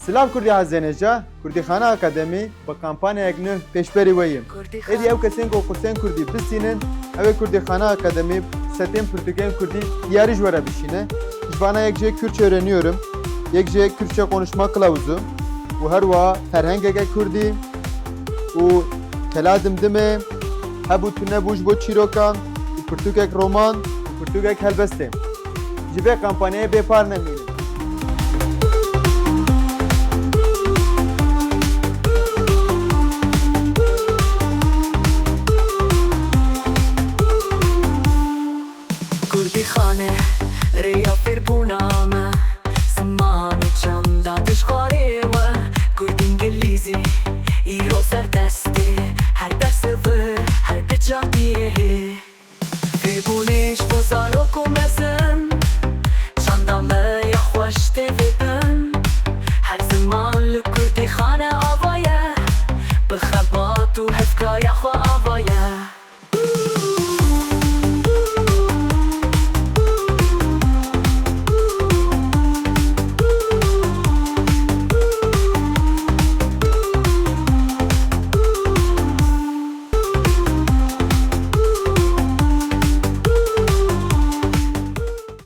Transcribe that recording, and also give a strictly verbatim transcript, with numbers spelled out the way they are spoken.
Silav Kurdî hezêne ja, Kurdîxane Akademî bi kampanyayek nû pêşberî we ye. Êdî ew kesên ku xwestên Kurdî bistînin, ew ê Kurdîxane Akademî setên pirtûkên Kurdî diyarî ji we re bişîne. Ji bana yek jê Kürtçe öğreniyorum, yek jê Kürtçe konuşma kılavuzu û her wiha ferhengeke Kurdî û kela Dimdimê, hebû tu nebû ji bo çîrokan û pirtûkek roman û pirtûkek helbestê. Ji vê kampanyayê bêpar nemînin. Kurdîxane, rêya fêrbûna me. Ziman û çanda dişxwarê we. Kurdî, îngilîzî, îro serdestê. Her dersê vir, her bi çandiyê hê. Fêrbûnê ji bo zarok û mezin, çanda me ya xweş tê vêbin. Her ziman li Kurdîxane ava ye, bi xebat û hevkariya